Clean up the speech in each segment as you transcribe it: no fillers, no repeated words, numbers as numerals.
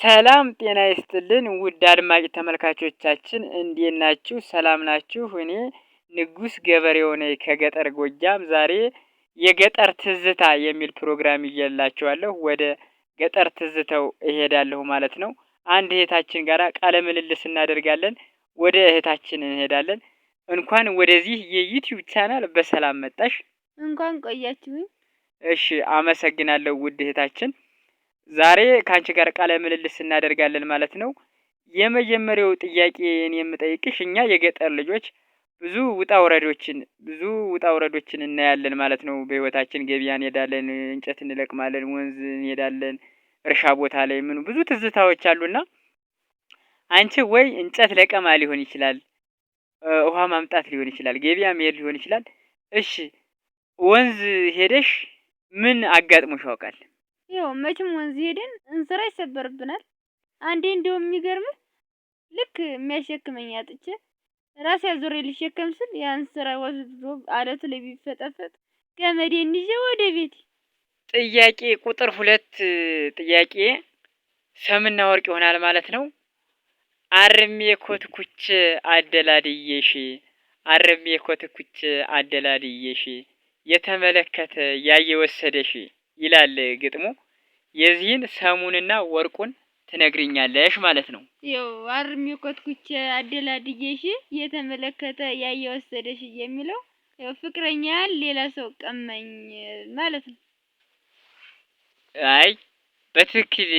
ሰላም ጤና ይስጥልን ውድ አድማጭ ተመልካቾቻችን እንዴት ናችሁ? ሰላም ናችሁ? እኔ ንጉስ ገበሬው ነኝ ከገጠር ጎጃም። ዛሬ የገጠር ትዝታ የሚል ፕሮግራም ይዤላችኋለሁ። ወደ ገጠር ትዝተው እሄዳለሁ ማለት ነው። አንድ እህታችን ጋራ ቃለ ምልልስ እናደርጋለን። ወደ እህታችን እንሄዳለን። እንኳን ወደዚህ የ YouTube channel በሰላም መጣሽ። እንኳን ቆያችሁኝ። እሺ፣ አመሰግናለሁ ውድ እህታችን። ዛሬ ከአንቺ ጋር ቃለ ምልልስ እናደርጋለን ማለት ነው። የመጀመሪያው ጥያቄ እኔ የምጠይቅሽ እኛ የገጠር ልጆች ብዙ ውጣ ውረዶችን እናያለን ማለት ነው። በህይወታችን ገበያ እንሄዳለን፣ እንጨት እንለቅማለን፣ ወንዝ እንሄዳለን፣ እርሻ ቦታ ላይ ምኑ ብዙ ትዝታዎች አሉና አንቺ ወይ እንጨት ለቀማ ሊሆን ይችላል፣ ውሃ ማምጣት ሊሆን ይችላል፣ ገበያ መሄድ ሊሆን ይችላል። እሺ፣ ወንዝ ሄደሽ ምን አጋጥሞሽ ያውቃል? ያው መቼም ወንዝ ሄደን እንስራ ይሰበርብናል። አንዴ እንደውም የሚገርምህ ልክ የሚያሸክመኝ አጥቼ ራሴ አዙሬ ልሸከም ስል ያን ስራ ወስዶ አለቱ ላይ ቢፈጠፈጥ ገመዴን ይዤ ወደ ቤቴ። ጥያቄ ቁጥር 2 ጥያቄ ሰምና ወርቅ ይሆናል ማለት ነው። አርሜ ኮትኩቼ አደላድዬሽ፣ አርሜ ኮትኩቼ አደላድዬሽ፣ የተመለከተ ያየ ወሰደሽ ይላል ግጥሙ። የዚህን ሰሙንና ወርቁን ትነግሪኛለሽ ማለት ነው። ያው አርሜ ኮትኩቼ አደላድዬሽ የተመለከተ ያየ ወሰደሽ የሚለው ያው ፍቅረኛን ሌላ ሰው ቀማኝ ማለት ነው። አይ፣ በትክክል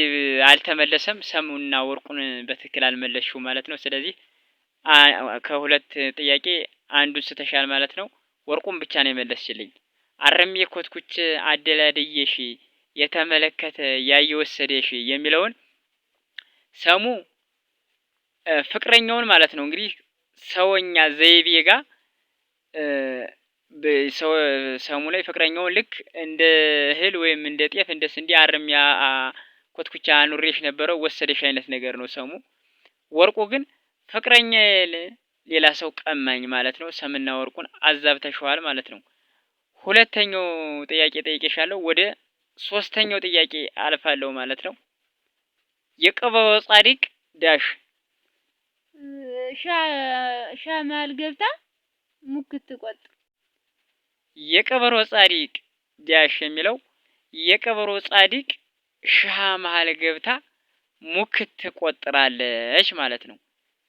አልተመለሰም። ሰሙንና ወርቁን በትክክል አልመለስሽውም ማለት ነው። ስለዚህ ከሁለት ጥያቄ አንዱን ስተሻል ማለት ነው። ወርቁን ብቻ ነው የመለስሽልኝ። አርሜ ኮትኩቼ አደላድዬሽ የተመለከተ ያየ ወሰደሽ የሚለውን ሰሙ ፍቅረኛውን ማለት ነው። እንግዲህ ሰውኛ ዘይቤ ጋር ሰሙ ላይ ፍቅረኛውን ልክ እንደ እህል ወይም እንደ ጤፍ፣ እንደ ስንዴ አርሜ ኮትኩቻ አኑሬሽ ነበረው ወሰደሽ አይነት ነገር ነው ሰሙ። ወርቁ ግን ፍቅረኛ ሌላ ሰው ቀማኝ ማለት ነው። ሰምና ወርቁን አዛብተሽዋል ማለት ነው። ሁለተኛው ጥያቄ ጠይቄሻለሁ። ወደ ሶስተኛው ጥያቄ አልፋለሁ ማለት ነው። የቀበሮ ጻድቅ dash ሻ መሀል ገብታ ሙክት ቆጥ የቀበሮ ጻድቅ dash የሚለው የቀበሮ ጻድቅ ሻ መሀል ገብታ ሙክት ትቆጥራለች ማለት ነው።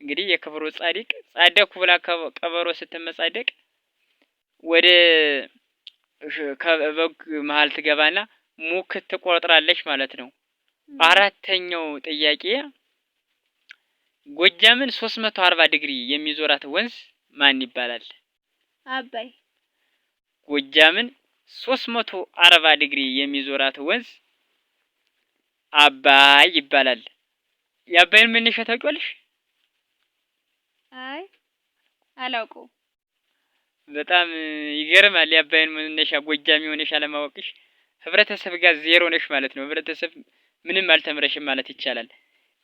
እንግዲህ የቀበሮ ጻድቅ ጻደኩ ብላ ቀበሮ ስትመጻደቅ ወደ ከበግ መሀል ትገባና ሙክት ትቆጥራለች ማለት ነው። አራተኛው ጥያቄ ጎጃምን 340 ዲግሪ የሚዞራት ወንዝ ማን ይባላል? አባይ። ጎጃምን 340 ዲግሪ የሚዞራት ወንዝ አባይ ይባላል። የአባይን መነሻ ታውቂዋለሽ? አይ፣ አላውቀውም። በጣም ይገርማል። የአባይን መነሻ ጎጃም የሆነሽ አለማወቅሽ ህብረተሰብ ጋር ዜሮ ነሽ ማለት ነው። ህብረተሰብ ምንም አልተምረሽም ማለት ይቻላል።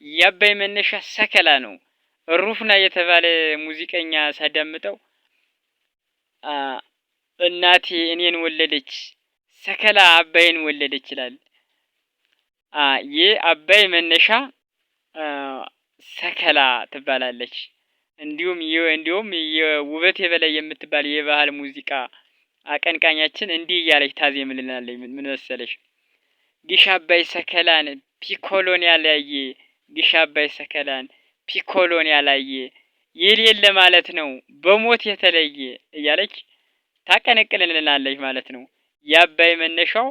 የአባይ መነሻ ሰከላ ነው። ሩፍና የተባለ ሙዚቀኛ ሳዳምጠው እናቴ እኔን ወለደች፣ ሰከላ አባይን ወለደች ይላል። የአባይ መነሻ ሰከላ ትባላለች። እንዲሁም የውበቴ በላይ የምትባል የባህል ሙዚቃ አቀንቃኛችን እንዲህ እያለች ታዜምልናለች። ምን መሰለሽ? ግሽ አባይ ሰከላን ፒኮሎን ያላየ፣ ግሽ አባይ ሰከላን ፒኮሎን ያላየ የሌለ ማለት ነው በሞት የተለየ እያለች ታቀነቅንልናለች ማለት ነው። የአባይ መነሻው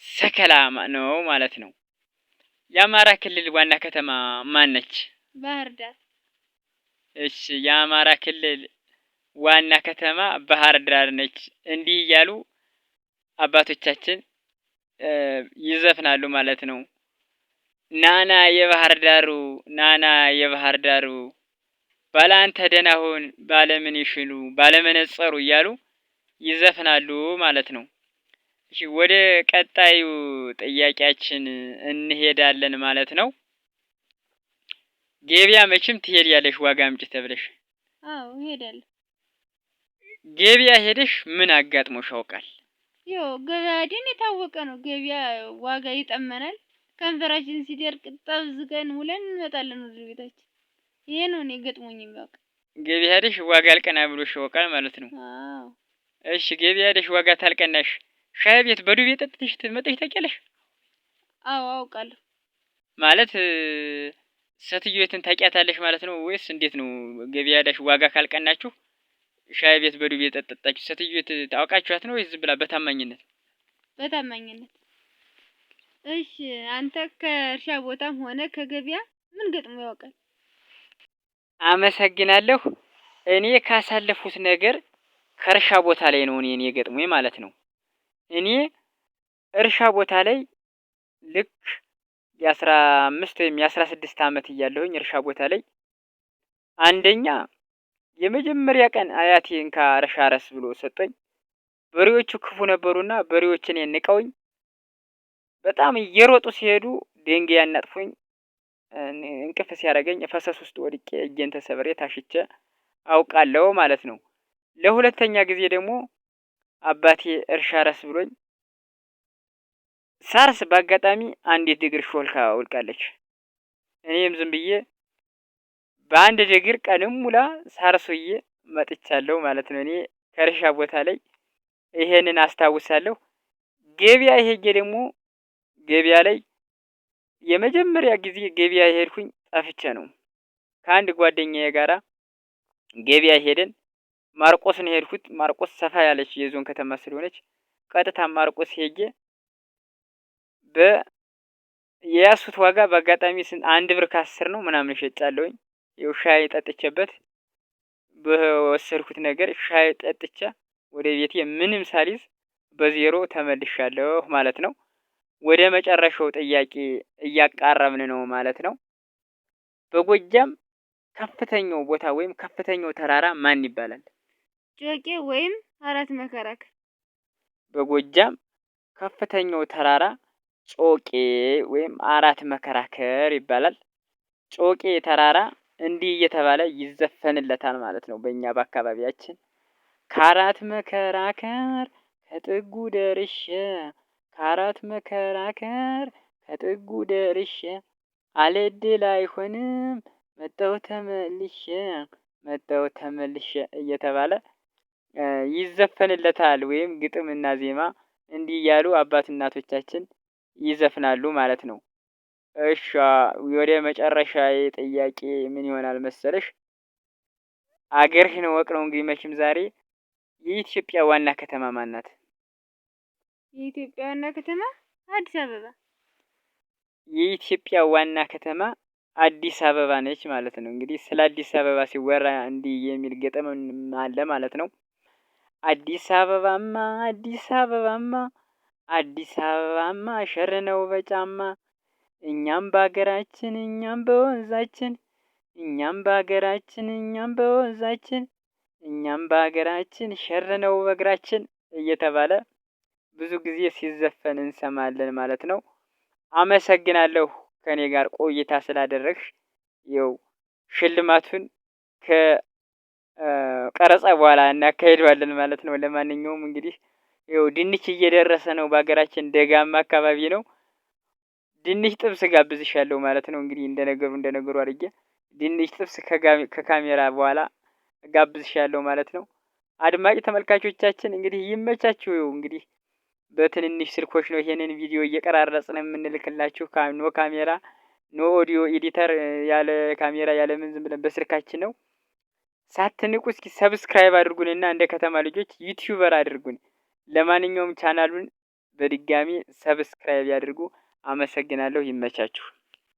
ሰከላ ነው ማለት ነው። የአማራ ክልል ዋና ከተማ ማን ነች? ባህር ዳር። እሺ፣ የአማራ ክልል ዋና ከተማ ባህር ዳር ነች። እንዲህ እያሉ አባቶቻችን ይዘፍናሉ ማለት ነው። ናና የባህር ዳሩ፣ ናና የባህር ዳሩ፣ ባላንተ ደህና ሁን፣ ባለምን ይሽሉ ባለመነጸሩ እያሉ ይዘፍናሉ ማለት ነው። እሺ፣ ወደ ቀጣዩ ጥያቄያችን እንሄዳለን ማለት ነው። ገበያ መቼም ትሄጃለሽ ዋጋ አምጪ ተብለሽ። አዎ፣ እሄዳለሁ። ገበያ ሄደሽ ምን አጋጥሞሽ ያውቃል? ያው ገበያ ድን የታወቀ ነው። ገበያ ዋጋ ይጠመናል። ከንፈራችን ሲደርቅ ጠብዝገን ውለን እንመጣለን ወደ ቤታችን። ይሄ ነው እኔ ገጥሞኝ የሚያውቅ። ገበያ ሄደሽ ዋጋ አልቀና ብሎሽ ያውቃል ማለት ነው። አዎ። እሺ ገበያ ሄደሽ ዋጋ ታልቀናሽ ሻይ ቤት በዱቤ ጠጥተሽ መጥተሽ ታውቂያለሽ? አዎ አውቃለሁ። ማለት ሴትዮይቱን ታውቂያታለሽ ማለት ነው ወይስ እንዴት ነው? ገበያ ሄዳሽ ዋጋ ካልቀናችሁ ሻይ ቤት በዱቤ ጠጣችሁ ሴትዮይቱ ታውቃችኋት ነው ወይስ ዝም ብላ በታማኝነት? በታማኝነት። እሺ አንተ ከእርሻ ቦታም ሆነ ከገበያ ምን ገጥሞ ያውቃል? አመሰግናለሁ። እኔ ካሳለፉት ነገር ከእርሻ ቦታ ላይ ነው እኔ ገጥሞኝ ማለት ነው። እኔ እርሻ ቦታ ላይ ልክ የ15 ወይም የ16 አመት እያለሁኝ እርሻ ቦታ ላይ አንደኛ የመጀመሪያ ቀን አያቴ እንካ እርሻ እረስ ብሎ ሰጠኝ። በሬዎቹ ክፉ ነበሩና በሬዎች እኔን ንቀውኝ በጣም እየሮጡ ሲሄዱ ድንጋይ አናጥፎኝ እንቅፍ ሲያደርገኝ ፈሰስ ውስጥ ወድቄ እጄን ተሰብሬ ታሽቼ አውቃለሁ ማለት ነው። ለሁለተኛ ጊዜ ደግሞ አባቴ እርሻ እረስ ብሎኝ ሳርስ በአጋጣሚ አንዲት እግር ሾልካ ወድቃለች። እኔም ዝም ብዬ በአንድ እግር ቀንም ሙላ ሳርስ ውዬ መጥቻለሁ ማለት ነው። እኔ ከእርሻ ቦታ ላይ ይሄንን አስታውሳለሁ። ገበያ ሄጄ ደግሞ ገበያ ላይ የመጀመሪያ ጊዜ ገበያ የሄድኩኝ ጠፍቼ ነው። ከአንድ ጓደኛዬ ጋራ ገበያ ሄደን ማርቆስ ነው የሄድኩት። ማርቆስ ሰፋ ያለች የዞን ከተማ ስለሆነች ቀጥታ ማርቆስ ሄጄ በ የያዝኩት ዋጋ በአጋጣሚ 1 ብር ከ10 ነው ምናምን ሸጫለሁኝ። ይኸው ሻይ ጠጥቼበት በወሰድኩት ነገር ሻይ ጠጥቼ ወደ ቤቴ ምንም ሳልይዝ በዜሮ ተመልሻለሁ ማለት ነው። ወደ መጨረሻው ጥያቄ እያቃረብን ነው ማለት ነው። በጎጃም ከፍተኛው ቦታ ወይም ከፍተኛው ተራራ ማን ይባላል? ጮቄ ወይም አራት መከራከር። በጎጃም ከፍተኛው ተራራ ጮቄ ወይም አራት መከራከር ይባላል። ጮቄ ተራራ እንዲህ እየተባለ ይዘፈንለታል ማለት ነው። በእኛ በአካባቢያችን ከአራት መከራከር ከጥጉ ደርሼ ከአራት መከራከር ከጥጉ ደርሼ አልዕድል አይሆንም መጣሁ ተመልሼ መጣሁ ተመልሼ እየተባለ ይዘፈንለታል ወይም ግጥምና ዜማ እንዲህ እያሉ አባት እናቶቻችን ይዘፍናሉ ማለት ነው። እሺ ወደ መጨረሻዬ ጥያቄ ምን ይሆናል መሰለሽ? አገርሽን እወቅ ነው እንግዲህ መቼም ዛሬ የኢትዮጵያ ዋና ከተማ ማን ናት? የኢትዮጵያ ዋና ከተማ አዲስ አበባ። የኢትዮጵያ ዋና ከተማ አዲስ አበባ ነች ማለት ነው። እንግዲህ ስለ አዲስ አበባ ሲወራ እንዲህ የሚል ግጥም አለ ማለት ነው። አዲስ አበባማ አዲስ አበባማ አዲስ አበባማ ሸር ነው በጫማ እኛም በሀገራችን እኛም በወንዛችን እኛም በሀገራችን እኛም በወንዛችን እኛም በሀገራችን ሸር ነው በእግራችን እየተባለ ብዙ ጊዜ ሲዘፈን እንሰማለን ማለት ነው። አመሰግናለሁ ከእኔ ጋር ቆይታ ስላደረግሽ። ይኸው ሽልማቱን ከቀረጻ በኋላ እናካሂደዋለን ማለት ነው። ለማንኛውም እንግዲህ ይኸው ድንች እየደረሰ ነው፣ በሀገራችን ደጋማ አካባቢ ነው። ድንች ጥብስ ጋብዝሻለሁ ማለት ነው። እንግዲህ እንደነገሩ እንደነገሩ አድርጌ ድንች ጥብስ ከካሜራ በኋላ ጋብዝሻለሁ ማለት ነው። አድማጭ ተመልካቾቻችን እንግዲህ ይመቻችሁ። እንግዲህ በትንንሽ ስልኮች ነው ይሄንን ቪዲዮ እየቀራረጽን የምንልክላችሁ። no camera no audio editor፣ ያለ ካሜራ ያለ ምን ዝም ብለን በስልካችን ነው። ሳትንቁ እስኪ subscribe አድርጉንና እንደ ከተማ ልጆች YouTuber አድርጉን። ለማንኛውም ቻናሉን በድጋሚ subscribe ያድርጉ። አመሰግናለሁ። ይመቻችሁ።